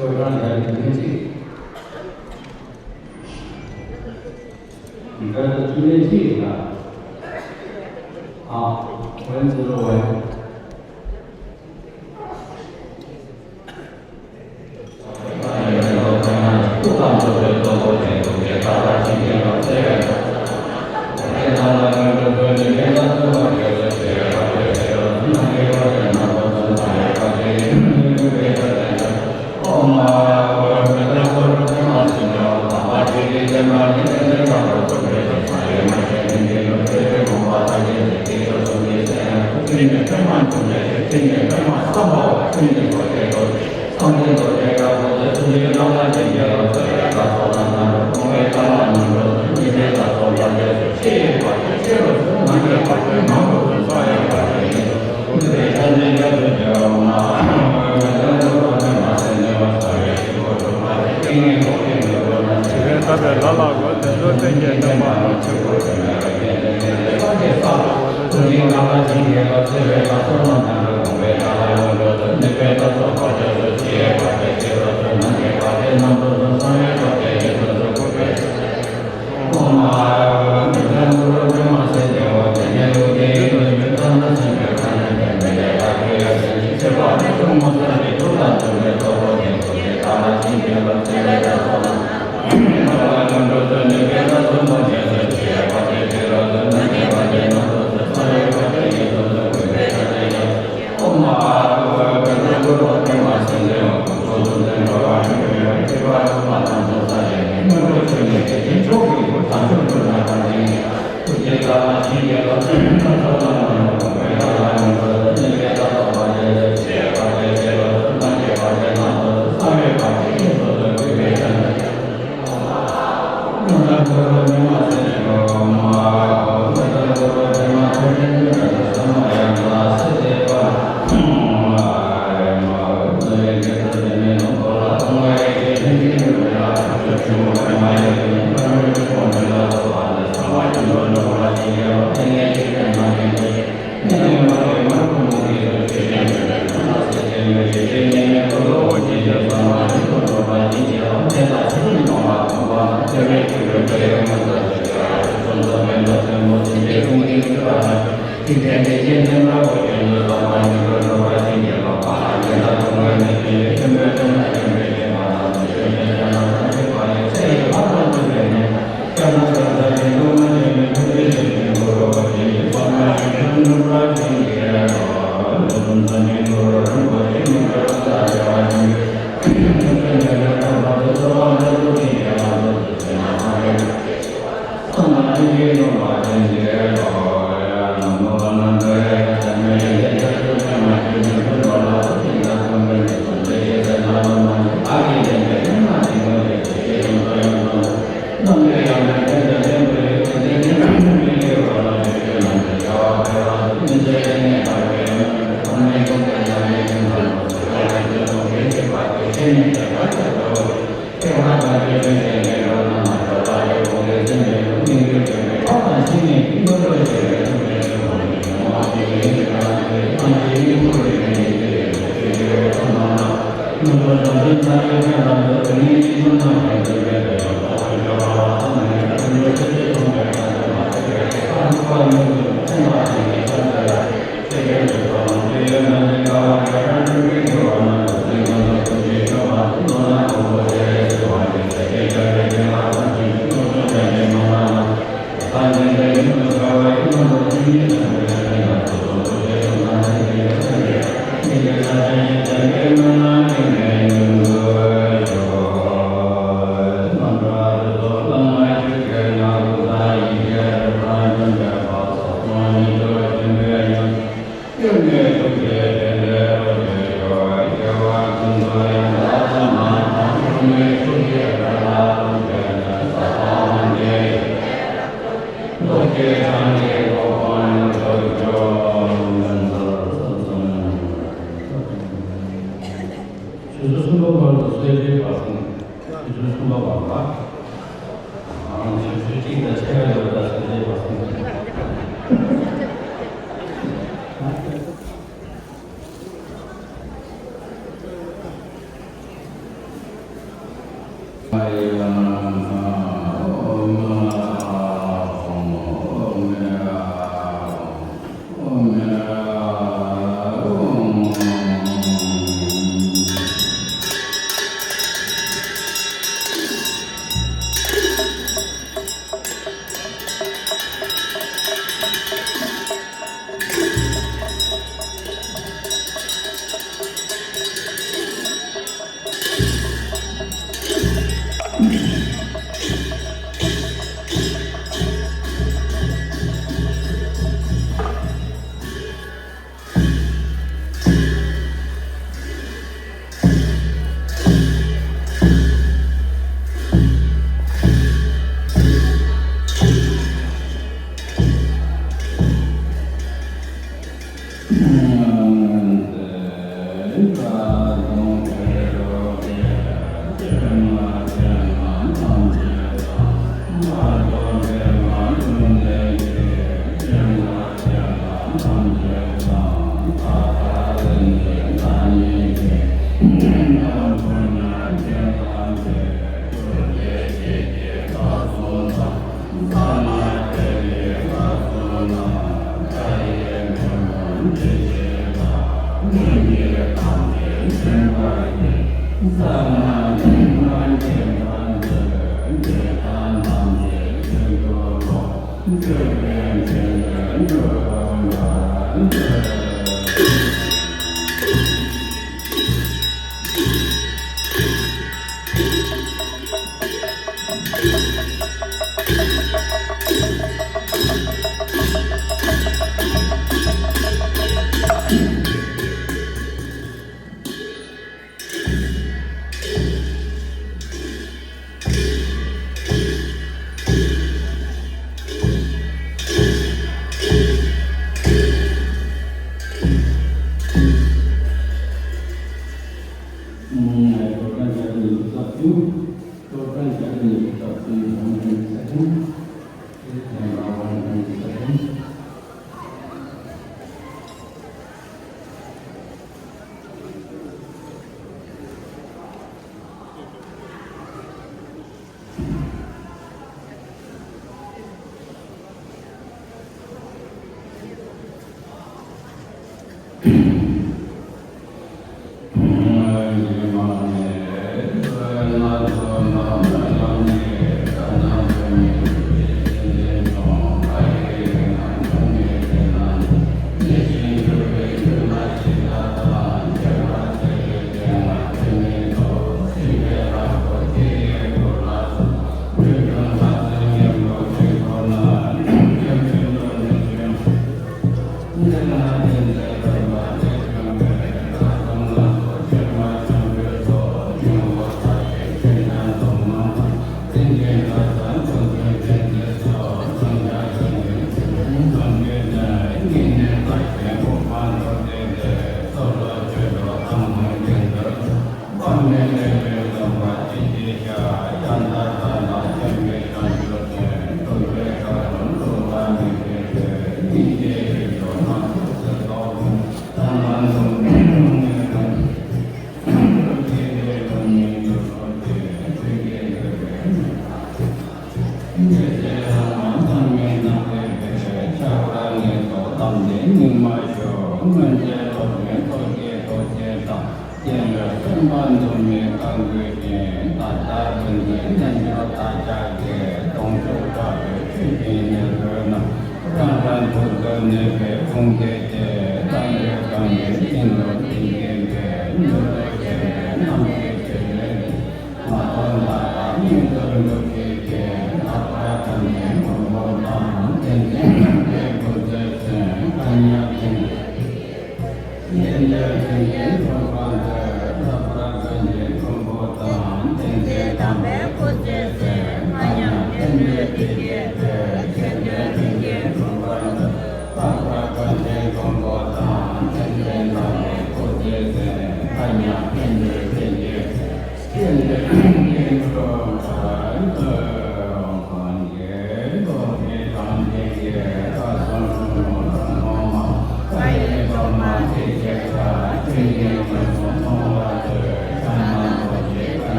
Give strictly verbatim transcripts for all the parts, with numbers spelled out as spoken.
ཁྱོད་རང་ཡར་ལེན་གཅིག་འགའ་ལ་ཐུགས་ལེན་གཅིག་ལ། ཨ། འོན་ཙི་རོ་བས། དེ་ལྟ་བས་ལ་ལ་གོ་དེ་ཚོ་བསྟན་གྱི་རྣམ་པ། ཆུ་ཚོད་གསུམ་པ་བར་དུ་གསོལ་ཇའི་བར་གསེང་། ཆུ་ཚོད་གསུམ་པ་བར་ལ། ཨང་། ཆུ་ཚོད་གཅིག་དང་ཕྱེད་ཀ་ཡོད་པ་དང་གསོལ་ཇའི་བར་གསེང་།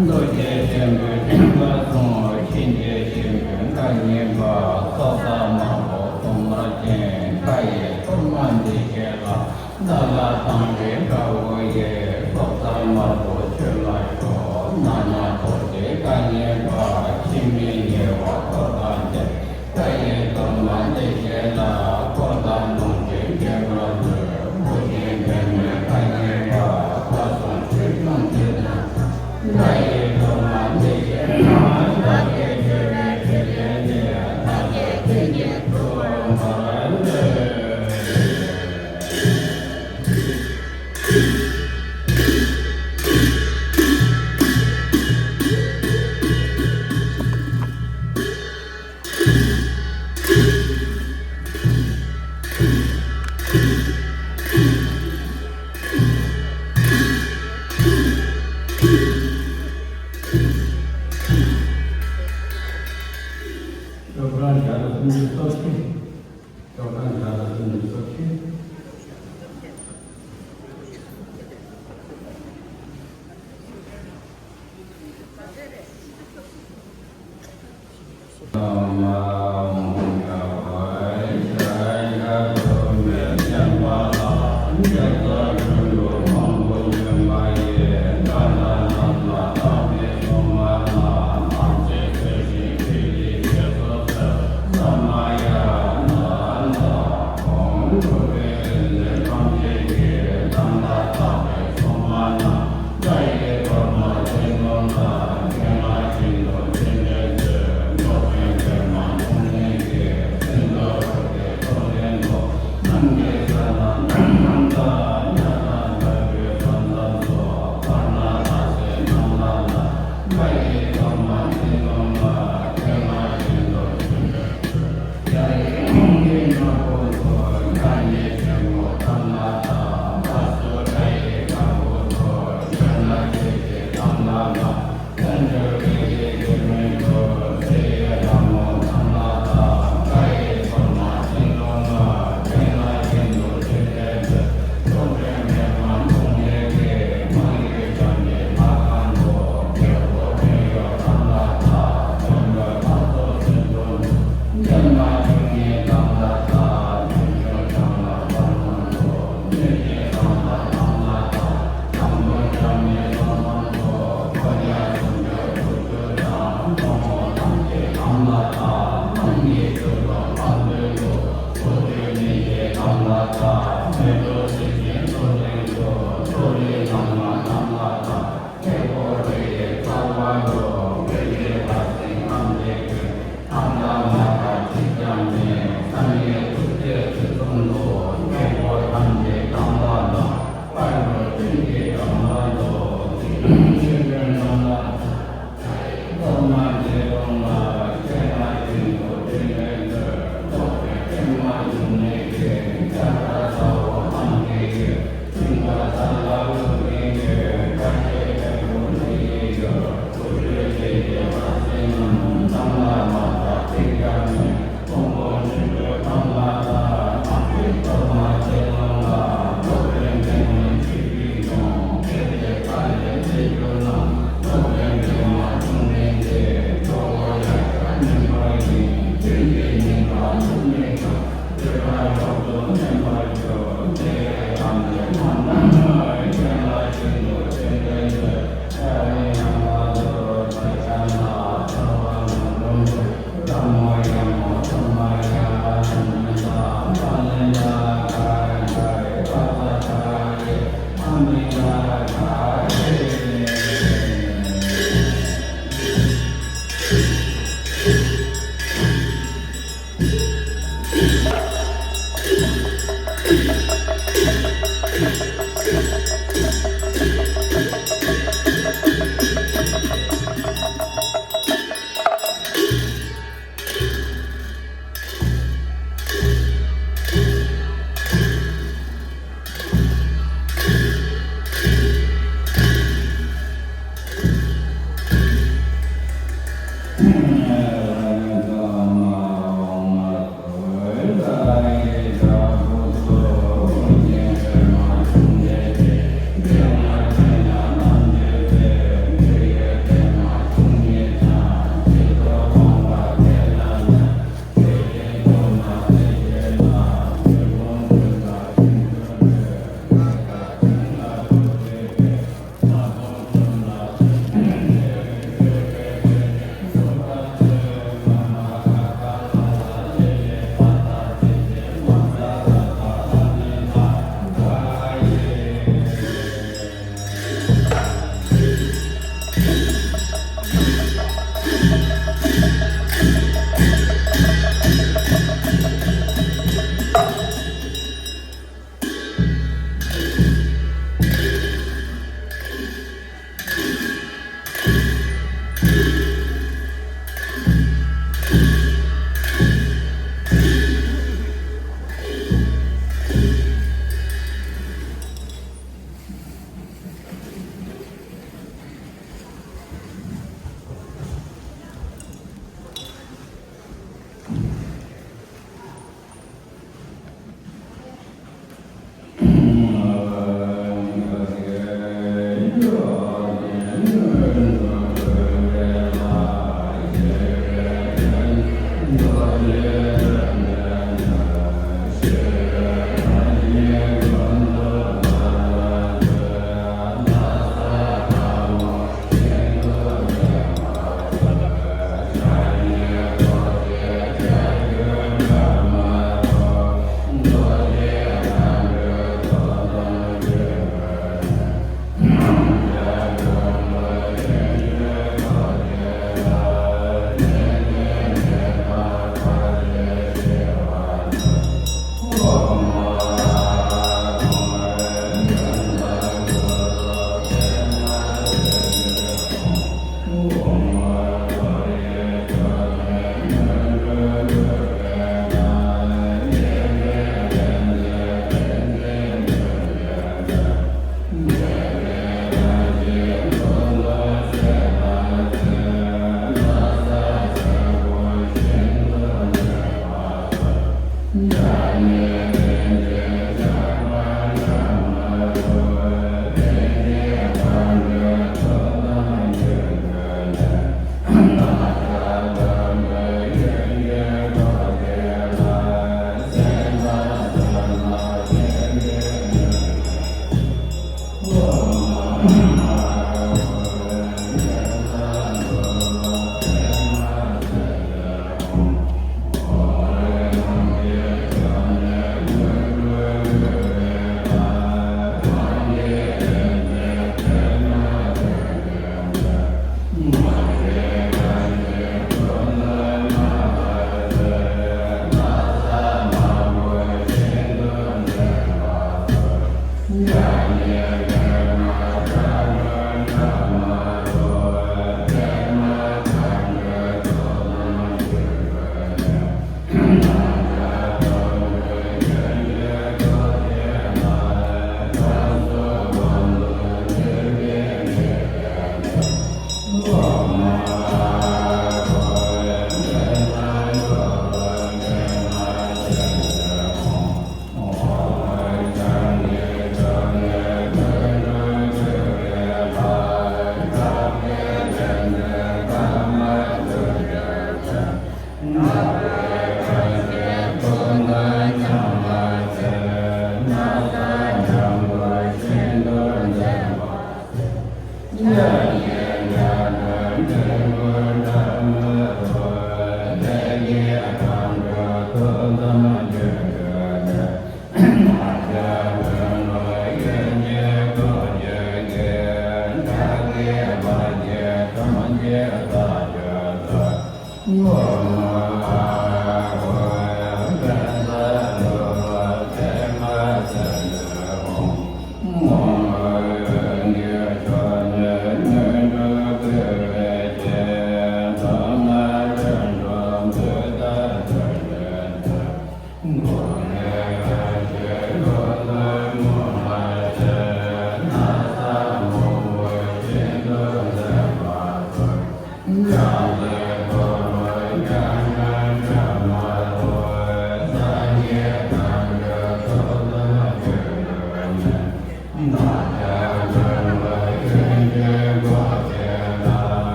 རྡོ་རྗེ་ཆེན་པོའི་སྤྱན་སྔར་སོང་། གཤིན་རྗེ་གཤིན་པོའི་བདག་ཉིད་པ། སྲོག་རྩ་དམར་པོ་སྲུང་མ་ཅན། བཀའ་ཡི་གཏོར་མ་འདི་བཞེས་ལ། བདག་ལ་དམ་པའི་དགྲ་བོ་ཡི། སྲོག་རྩ་དམར་པོ་ཁྱོད་ལ་ཤོག། ན་མཉམ་རྡོ་རྗེ་བདག་ཉིད་པ། འཆི་མེད་ཉེ་བར་འཁོར་དང་བཅས། བཀའ་ཡི་གཏོར་མ་འདི་བཞེས་ལ། འཁོར་དང་ལོངས་སྤྱོད་མཁྱེན་པ་ལུས། བུ་ཆེན་འབྲལ་མེད་བདག་ཉིད་པ། བསྐལ་བཟང་ཆོས་སྐྱོང་ཁྱེད་དང་། བཀའ་ཡི་གཏོར་མ་འདི་བཞེས་ལ། བདག་གིས་མཆོད་པའི་མཆོད་རྟེན་འདི། བདག་གི་མཚན་ཉིད་འགྲུབ་པར་མཛོད།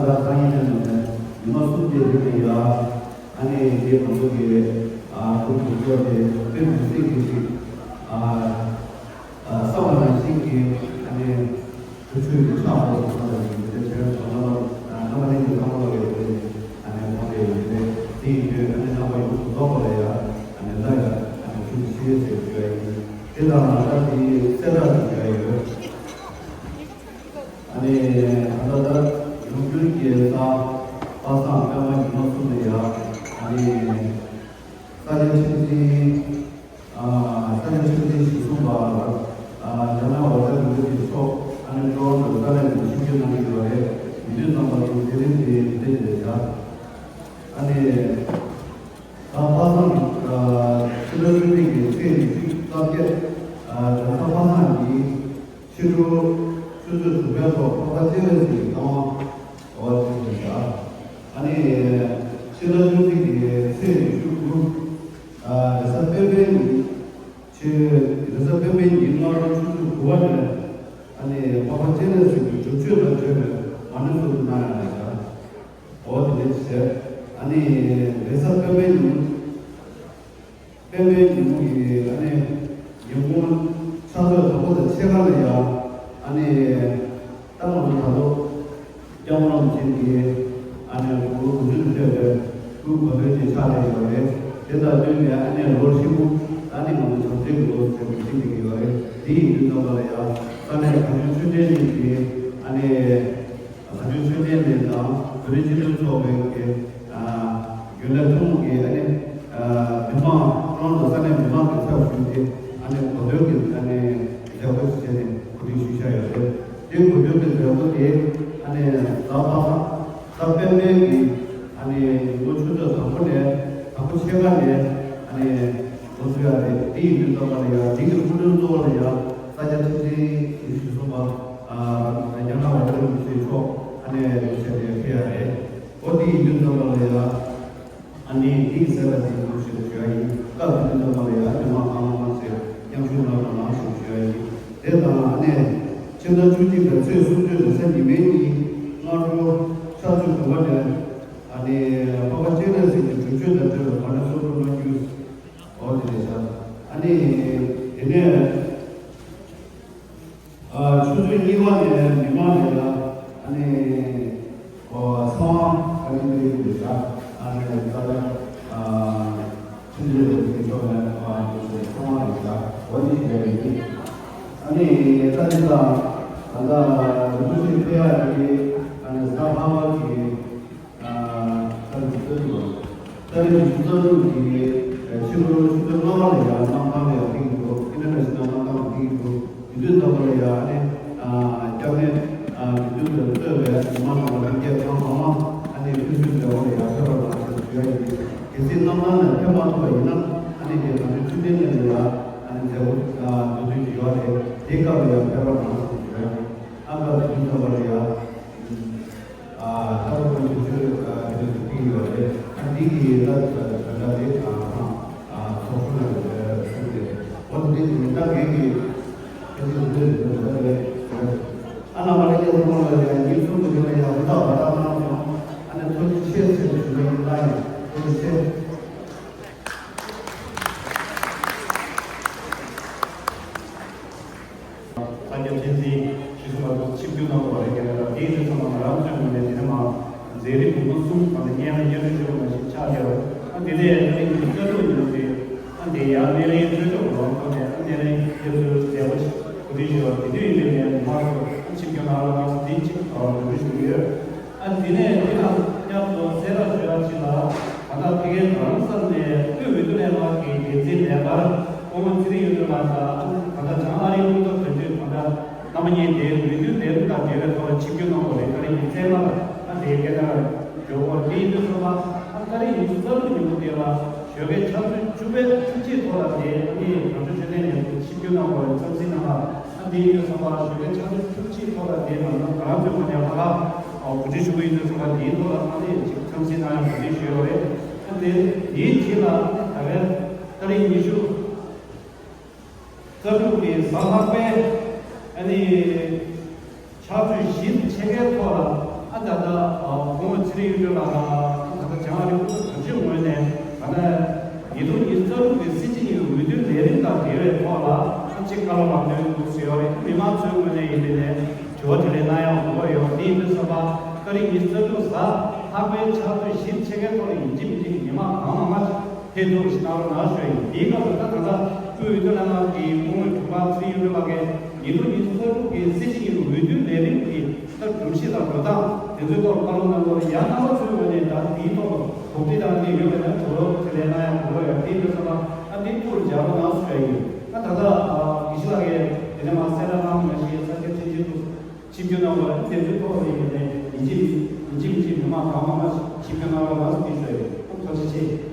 ད་སང་ཉིན་ནས་ནས་ཉི་མ་གསུམ་དེ་རིང་ནས་ཡ། ཨ་ནི་དེ་ང་ཚོ་གི་ཨ་ཀུན་གྱི་སྐྱོ་དེ་དཔེ་མི་སྲིད་ཀྱི་ཞིག་ཨ་ཨ་བསམ་པ་ནང་བཞིན་གྱི་ཨ་ནི་ཆུ་ཆུ་ཡི་ཆགས་པ་སོགས་ལ་ཡིན་དེ་བྱས་ཙང་རྣམ་པ་རྣམ་པ་གླིང་གི་ཚང་མ་ལ་ཡོད་དེ་ཨ་ནི་ཕོག་དེ་ཡོད་དེ་དེ་ཡིན་དུས་ཨ་ནི་རྣམ་པ་ཡོངས་སུ་རྫོགས་པ་ལ་ཡ་ཨ་ནི་ལ་ཡ་ཨ་ནི་ཆུ་ཆུ་ཡི་ཟེར་རྒྱུ་ཡ་ཡིན། དེ་དང་ད་དེ་གསལ་བསྒྲགས་ཞུ་ཡ་ཡོད། ཨ་ནི་ད་ལྟ་ད་ཡོང་རྒྱུན་གྱི་ས་པ་སངས་པད་མ་ཉི་མ་གསུམ་ནས་ཡ། ཨ་ནི་ས་ཆ་ཁྲིམས་འཛིན་ཨ་ས་ཆ་ཁྲིམས་འཛིན་གཞི་བཟུང་པ་ཨ་ལྷ་ན་འོ་ཟེར་མི་འདུག་གི་ཕྱོགས་ཨ་ནི་ཀྲོ་ནང་དུ་ས་གནས་ནས་ཆིབས་བསྒྱུར་གནང་གི་ཡོད་རེད། ཡིན་དུས་ཙམ་པ་དུ་དེ་རིང་དེ་འདི་འདྲ་བྱ། ཨ་ནི་ད་པ་སངས་ཨ་ཕྱི་ཟླ་བཅུ་གཅིག་གི་ཚེས་ཉི་ཤུ་རྩ་བརྒྱད་ཨ་རྒྱལ་ས་པ་སངས་ཀྱི་ཕྱི་དྲོ་ཆུ་ཚོད་དྲུག་པའི་ཐོག་འཕགས་པ་སྤྱན་རས་གཟིགས་ཀྱི་བཀའ་དབང་འོག་ཏུ་བཞག་ཨ་ནི་ཕྱི་ཟླ་བཅུ་གཅིག་གི་ཚེས་ཉི་ཤུ་དགུ་ཨ་རེས་གཟའ་སྤེན་པའི་ཉིན་ཕྱི་རེས་གཟའ་སྤེན་པའི་ཉིན་སྔ་དྲོ་ཆུ་ཚོད་དགུ་པ་ནས་ཨ་ནི་འཕགས་པ་སྤྱན་རས་གཟིགས་ཀྱི་སྒྲུབ་མཆོད་དང་འབྲེལ་བའི་མ་ཎི་སོགས་གནང་ཡག་ལ་བཞག་འོ་དེ་འདྲ་བྱས། ཨ་ནི་རེས་གཟའ་སྤེན་པའི་ཉིན། སྤེན་པའི་ཉིན་མོ་གི་ཨ་ནི་ཉིན་གུང་ཕྱག་ཚོད་དང་པོ་དང་ཕྱེད་ཀ་ལ་ཡ། ཨ་ནི་ད་ང་ཚོ་ད་ལོ་སྐྱབས་མགོན་རིན་པོ་ཆེ་གི་ཨ་ནི་དགུང་ལོ་དགུ་བཅུ་ནས་ཕེབས་པའི་སྐུའི་གོ་སྟོན་ཅིག་ཆགས་བསྡད་ཡོད་རེད། དེ་དང་བསྟུན་ནས་ཨ་ནི་ལོ་ཧྲིལ་པོ་ཨ་ནི་ང་ཚོ་བྱམས་བརྩེ་གི་ལོ་ཟེར་བ་ཞིག་བྱེད་ཀྱི་ཡོད་རེད། དེ་ཡིན་དུས་ཙམ་པ་ལ་ཡ་ས་གནས་གངས་ལྗོངས་ཆོས་ལྡན་གླིང་གི་ཨ་ནི། གངས་ལྗོངས་ཆོས་ལྡན་གླིང་དང་བོད་རིགས་སྤྱི་མཐུན་ཚོགས་པའི་གི་ཨ་རྒྱུན་ལས་ཐུན་མོང་གི་ཨ་ནི་ཨ་མི་མང་ཁོ་རང་ཚོ་ས་གནས་མི་མང་གི་ཚབ་ཞུས་ཏེ་ཨ་ནི་གོ་སྟོན་གྱི་ཨ་ནི་མཛད་སྒོ་ཞིག་བྱས་ནས་གོ་སྒྲིག་ཞུས་བཞག་ཡོད་རེད། དེ་གོ་སྟོན་གྱི་མཛད་སྒོ་དེ་ཨ་ནི་གཟའ་པ་སངས་གཟའ་སྤེན་པའི་གི་ཨ་ནི་ཉིན་མོ་ཆུ་ཚོད་དང་པོ་ནས་དང་པོ་ཕྱེད་ཀ་ནས་ཨ་ནི་འགོ་ཚུགས་ཡ་རེད། དེ་ཡིན་དུས་ཙམ་པ་ལ་ཡ་དེ་གི་སྐུ་མགྲོན་གཙོ་བོ་ལ་ཡ་ས་སྐྱ་ཁྲི་འཛིན་ཞུ་གསུངས་པ། ཨ་ཉམས་ལྷ་བ་ཀུན་གྱི་ཚེ་མཆོག་ཨ་ནེ་རིན་ཆེན་ནས་ཕེབས་ཡ་རེད། འོ་དེ་ཡིན་དུས་ཙམ་པ་ལ་ཡ། ཨ་ནེ་དེ་ཡི་ཟེར་བ་དེ་ཡིན་ཞེས་ཞུ་ཡ་ཡིན། སྐབས་དེ་དུས་ཙམ་པ་ལ་ཡ་ཨ་ནེ་མ་ཨ་མ་མ་ཟེར་མཉམ་ཞུགས་གནང་རོགས་གནང་ཞེས་ཞུ་ཡ་ཡིན། དེ་དང་ཨ་ནེ་ཕྱི་ཟླ་བཅུ་གཅིག་པའི་ཚེས་སུམ་ཅུ་རེས་གཟའ་ཉི་མའི་ཉིན་སྔ་དྲོ་ཕྱག་ཚོད་དགུ་པ་ནས་ཨ་ནེ་འཕགས་པ་སྤྱན་རས་གཟིགས་ཀྱི་སྒྲུབ་མཆོད་དང་འབྲེལ་བའི་མ་ཎི་སོར་མོ་གནང་རྒྱུ། འོ་དེ་རེད་ཤག་ཨ་ནེ་དེ་ནས། ཆུ་ཚོད་གཉིས་པ་ནས་མི་མང་རེ་ལ་ཨ་ནི་ཚང་མ་ཨ་ནི་འདི་རེད་ཤག་ཨ་ནི་ད་ལྟ་ཆུ་ཚོད་རེ་ཞིག་ཐོག་ནས་ཚང་མ་རེད་ཤག་འོ་འདི་ཞིག་རེད། ཨ་ནི་ད་འདི་དང་ད་ལྟ་རིན་པོ་ཆེ་ཕེབས་ཡག་དེ་ཨ་ནི་གཟའ་ལྷག་པ་གི་ཏ་རིག་ཉི་ཤུ་རྩ་དྲུག་ཏ་རིག་ཉི་ཤུ་རྩ་དྲུག་གི་ཕྱི་དྲོ་ཆུ་ཚོད་ལྔ་པ་ལ་ཡང་གནམ་ཐང་ལ་ཡང་ཐིག་འགྲོ། ཨིན་ཊར་ནེ་ཤ་ནལ་གནམ་ཐང་ལ་ཐིག་འགྲོ། དེ་དུས་ཙམ་པ་ལ་ཡང་ཨ་ནི་སྐྱབས་གནས་དགེ་འདུན་པས་གཙོས་པའི་མི་མང་དང་ལྷན་རྒྱས་ཚང་མ་ཨ་ནི་ཕུལ་བྱུང་མཛད་སྒོ་ལ་ཡང་ཕེབས་རོགས་གནང་ཞེས་ཞུ་ཡ་ཡིན། གལ་སྲིད་གནམ་ཐང་ནས་ཕེབས་མ་ཐུབ་པ་ཡིན་ན་ཨ་ནི་དེ་ང་ཚོའི་ཆུ་ཚོད་ནས་ལ་ཡང་ཨ་ནི་མཛད་སྒོ་འདོན་དུས་ཡོད་རེད། དེའི་སྐབས་ལ་ཡང་ཕེབས་རོགས་གནང་ཞེས་ཞུ་ཡ་ཡིན། ཨ་སྐབས་དེ་དུས་ཙམ་པ་ལ་ཡང་། ཨ་ལྟ་བ་ཀུན་གྱི་ཆོས་ཨ་དེ་ཚོ་ཕུལ་ཡོད་རེད། ཨ་འདི་གི་ད་ད་ད་དེ་ཨ་ཨ་ཚོགས་ཁང་ལ་ཨ་ཞུགས་ཏེ་འོ་དེ་འདི་ད་ངེད་ཀྱི་ཁྱེད་ཀྱི་འདི་འདི་འདི་རེད། ཨ་ན་མ་ལེ་ཀྱི་ཚོགས་ཁང་ལ་ཡང་ཉིན་གསུམ་གྱི་རིང་ལ་ཡང་ཧུར་ཐག་པ་ལྟ་གནང་སོང་། ཨ་ནི་ཐུགས་རྗེ་ཆེ་ཟེར་ཞུ་བ་ཡིན། ལ་ཡང་ཐུགས་རྗེ་ཆེ། ས་སྐྱ་ཁྲི་འཛིན་ཞུ་གསུངས་པ་ཆིབས་བསྒྱུར་གནང་དགོས་པ་རེད། རྒན་ལགས་དེའི་དུས་ཙམ་པ་ང་རང་ཚོའི་ངོས་ནས་དེ་ནས་མར་མཛད་རིམ་མི་མང་གསུམ་གང་ལ་སྙན་ལ་སྙན་སྒྲོན་ཞུ་བ་ཞིག་ཆགས་ཡོད། ཨ་འདི་ནས་ཨ་ནི་ཉི་ཤུ་རྩ་དྲུག་ཉིན་དེ་ཨ་འདི་ཡང་སྣེ་ལེན་ཚོགས་ཆོག་ལོང་ཐོག་ནས་ཨ་སྣེ་ལེན་སྐྱབས་སུ་མཛད་སྒོ་གོ་སྒྲིག་ཞུས་པ་དེ་དུས་ཡིན་པའི་ནས་མི་མང་ཚོ་ཨ་ཆིབས་བསྒྱུར་གནང་རོགས་གནང་ཟེར་དེ་གཅིག་གོ་སྒྲིག་ཞུ་གི་ཡོད། ཨ་དེ་ནས་དེ་དང་མཉམ་དུ་གསལ་བསྒྲགས་ཞུ་ཡག་ཅིག་ལ་ད་ལྟ་ཕ་གིའི་རྡ་རམ་ས་ལ་ནས་དབུས་འོས་བསྡུ་ལས་ཁང་གི་འགན་འཛིན་ལས་ཀར་སྐུ་ངོ་ཚེ་རིང་གཡུ་སྒྲོན་ལགས་དང་ད་ལྟ་བྱང་ཨ་རིའི་སྐུ་ཚབ་དོན་གཅོད་ད་ལྟ་རྣམ་པ་གཉིས་དེ་འོས་བསྡུ་ལས་རིམ་དང་འབྲེལ་བའི་ཐོག་ལ་ཆིབས་བསྒྱུར་གནང་དགོས་རེད། ད་རེས་ཉིན་མཚན་མ་ལ་ཨ་དེའི་སྐད་ཆ་འགྲོ་དགོས་རེད། དེ་ཡིན་དུས་ཚོགས་པ་ཨ་ད་རེས་ཉི་ཤུ་རྩ་དྲུག་ཉིན་མོ་དེ་ལ་ཞོགས་ཀའི་ཆུ་ཚོད་བཅུ་པའི་བཅུ་གཅིག་ཐོག་ལ་དེ་ཨ་ནི་གངས་ལྗོངས་ཆོས་ལྡན་ལས་ཁུངས་ཆིབས་བསྒྱུར་གནང་དགོས་རེད། འཚམས་གཟིགས་གནང་བ། ཨ་དེའི་ཡོད་ཚང་མ་ཞོགས་པའི་ཆུ་ཚོད་བཅུ་གཅིག་ཐོག་ལ་དེའི་ནང་ན་ང་རང་ཚོའི་ངོས་ནས་ཧ་ལ་གོ་སྒྲིག་ཞུ་གི་ཡིན་དུས་ཚང་མ་དེའི་ཐོག་ལ་ཨ་ནི་ཅིག་འཚམས་གཟིགས་གནང་ཡང་གོ་སྒྲིག་ཞུས་ཡོད་རེད། ཨ་དེ་དེའི་རྗེས་ལ་ཨ་ནི་ད་རེས་ཏ་རིག་ཉི་ཤུ་རྩ་དྲུག་གི་གཟའ་ལྷག་པའི་ཨ་ནི་ཕྱག་ཚོད་བཞི་ཕྱེད་ཀའི་ཐོག་ལ་ ད་ལྟ་སྐུ་ངོ་ཚེ་རིང་གཡུ་སྒྲོན་ལགས་དང་ད་ལྟ་བྱང་ཨ་རིའི་སྐུ་ཚབ་དོན་གཅོད་ངོས་ནས་ད་ལྟ་ཉིས་སྟོང་ཉི་ཤུ་རྩ་དྲུག་གི་སྲིད་སྤྱི་གཉིས་ཀྱི་འོས་བསྡུའི་ལས་རིམ་དང་འབྲེལ་བའི་ཐོག་ལ་ཨ་ཅིག་བཀའ་སློབ་ལམ་སྟོན་འདུག་ཟེར་བ་རེད། མི་མང་ཚོའི་ངོས་ནས་ཡིན་པའི་ནས་དྲི་བ་དྲིས་ལན་གནང་ཡག་དགོས་པ་ཡོད། དེ་ཡིན་དུས་ཙམ་པ་ཏ་རིག་ཉི་ཤུ་རྩ་དྲུག་གཟའ་ལྷག་པའི་ཕྱག་ཚོད་བཞི་ཕྱེད་ཀའི་ཐོག་ལ་ཡིན་གཅིག་མིན་གཅིག་མི་མང་གང་མང་མང་ཕེབས་ཐུབ་པ་ཞིག་གནང་རོགས་གནང་ཞུ་ཡ་ཡིན། དེའི་སྐབས་སུ་ད་ད་ལྟ་དབུས་འོས་བསྡུ་ལྷན་ཁང་གི་སྐུ་ངོ་དྲུང་འཕར་ཚེ་རིང་གཡུ་སྒྲོན་ལགས་ཀྱིས་ཉིས་སྟོང་ཉི་ཤུ་རྩ་དྲུག་གི་སྲིད་སྤྱི་གཉིས་ཀྱི་འོས་བསྡུའི་ལས་རིམ་གྱི་ད་སྒྲོམ་གཞི་དང་འགྲོ་སྟངས་དེ་ཚོའི་ཐོག་བཀའ་སློབ་གནང་དགོས་ལ། ཡང་རྣམ་པ་ཚོའི་ངོས་ནས་ད་དེའི་ཐོག་ལ་གོ་སྒྲིག་དང་དེ་ཡོད་པ་ཡིན་ན་དྲི་བ་དྲིས་ལན་གནང་ཡག་དགོས་པ་ཡོད། དེ་ཡིན་དུས་ཙམ་པ་ཨ་དེ་ཐུགས་ལ་འཇགས་རོགས་གནང་ཞུ་ཡ་ཡིན། ཨ་ད་ལྟ་དགེ་བཤེས་ལགས་ཀྱིས་དེ་ནས་མ་གསལ་བསྒྲགས་གནང་བ་ནང་བཞིན་ས་སྐྱ་མཐུན་ཚོགས་ཀྱི་ཐོག་ཆིབས་བསྒྱུར་གནང་བ་ལ་དེ་ཚོའི་ཐོག་ལ་ཡིན་ནས་ཡིན་གཅིག་ཡིན་གཅིག་མིན་གཅིག་མི་མང་གང་མང་མང་ཞིག་ཆིབས་བསྒྱུར་གནང་རོགས་གནང་ཟེར་ཞུ་ཡ་ཡིན། ཨ་ཐུགས་རྗེ་ཆེ།